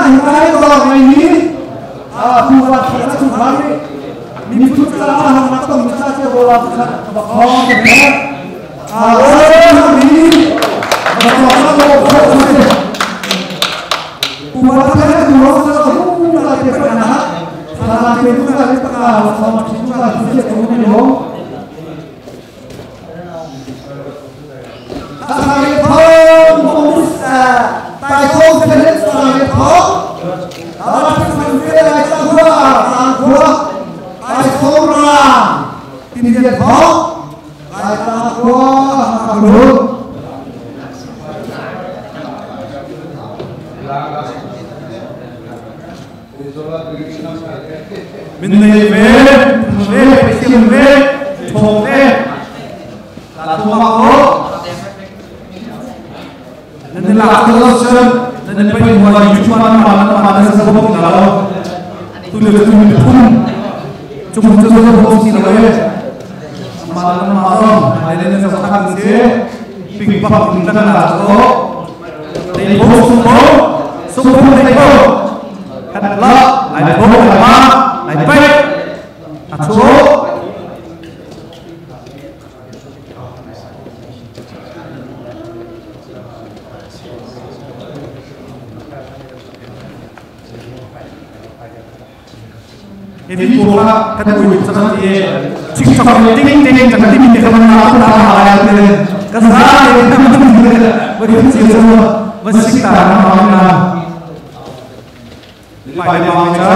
Kai lo ngai ni a tu wa thla chu kha ni mi phu cha ha na tong cha che bo la kha ba khong ke ne a lo ni ba ko sa lo kho chu tu wa thla tu lo sa hu la te pa na tha la te tu ka le pa ka lo khong chi tu ka chi che ko ni lo ta le thong mong sa tai thong te le sa le thong ta la te man te lai sa hua ta hua tai thong ra tin dia thong lai ta hua ha lu Min nei ve ve siam ve thong ve la thu ma ko nan la ko lo chen nan pai mo la yu chuan ma ma ma na sa bo na lo tu le tu mi phun chung chu zo bo si lo ye ma na ma ro ma le na sa khan se ping pa ping ta na ko dei bo su bo su bo dei bo khat la lai bo ma lai pai a chu Ini bola kan ui chang ti chik chak ting ting chak ting ting kan na ta ha ya te ka sa ye ta ma ni ba ki chi so ba sik ta na ma na pai ma cha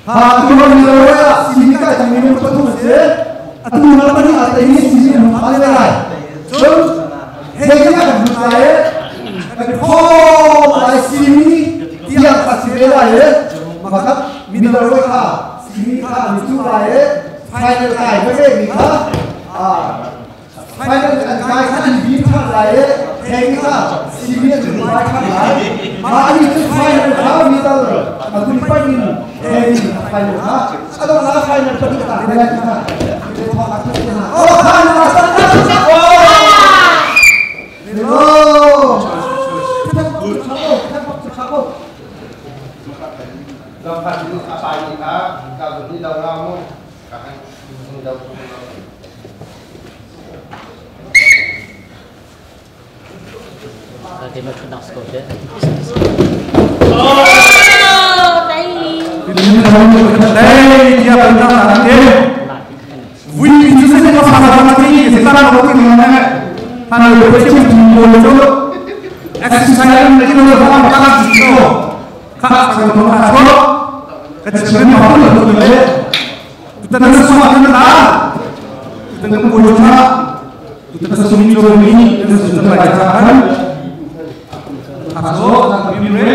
ha tu lo ni lo ya si ni ka chang ni pa tu se atu na pa ni a te ni si ni ha le lai chun he ka ka bu lai ka kho lai si ni tiang ka si le lai e ma ka mi lo lo kha si ni kha ni tu lai e final kai ba ve mi kha a final an kai kha an bi tha lai e he ni kha si ni chu lai kha lai ma ni chu final kha mi dal a tu ni pa ni he ni final kha a do na final pa ni ta le lai kha le tho ka tu na o kha na sa na o le lo Đây dia bentang nanti. Vui itu saya tak salah mati, saya tak nak ni mana. Tanah lu kecil muncul. Exercise lagi lu faham tak itu. Kak saya tahu tak. Kecil ni apa lu tu le? Kita nak semua kena tak. Kita nak muncul. Kita sumi sumi, kita sudah bacakan. Masuk, nanti ni.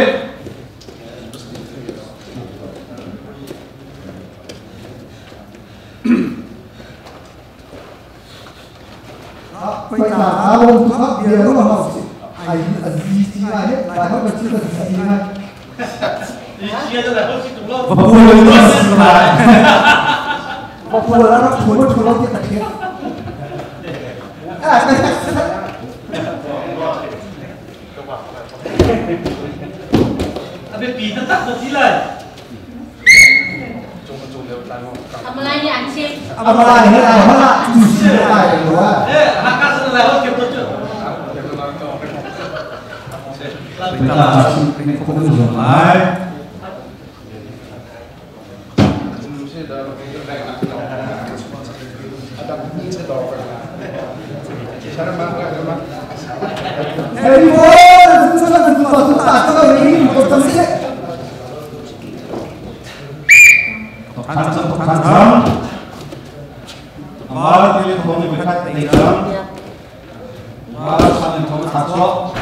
ไปตาอารมณ์ครับเดียวรู้ว่าไอ้ดีจีไอ้หลายคนก็ชื่อดีนะ 我不会乱来。我不会让他出出老点的钱。哎，啊，别比得大起来。 ทำอะไรเนี่ยอันชิ อะไรอะไรอะไรอะไรหรือว่า เอ๊ะฮักกาสอะไรเขาเก็บตัวจุด 来。哎，我这个怎么打这个没我怎么？단점 마을 돈을 몇 마을 사는 돈 사서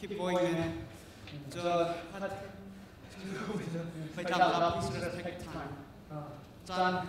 Keep going, man. Please respect time. Chan,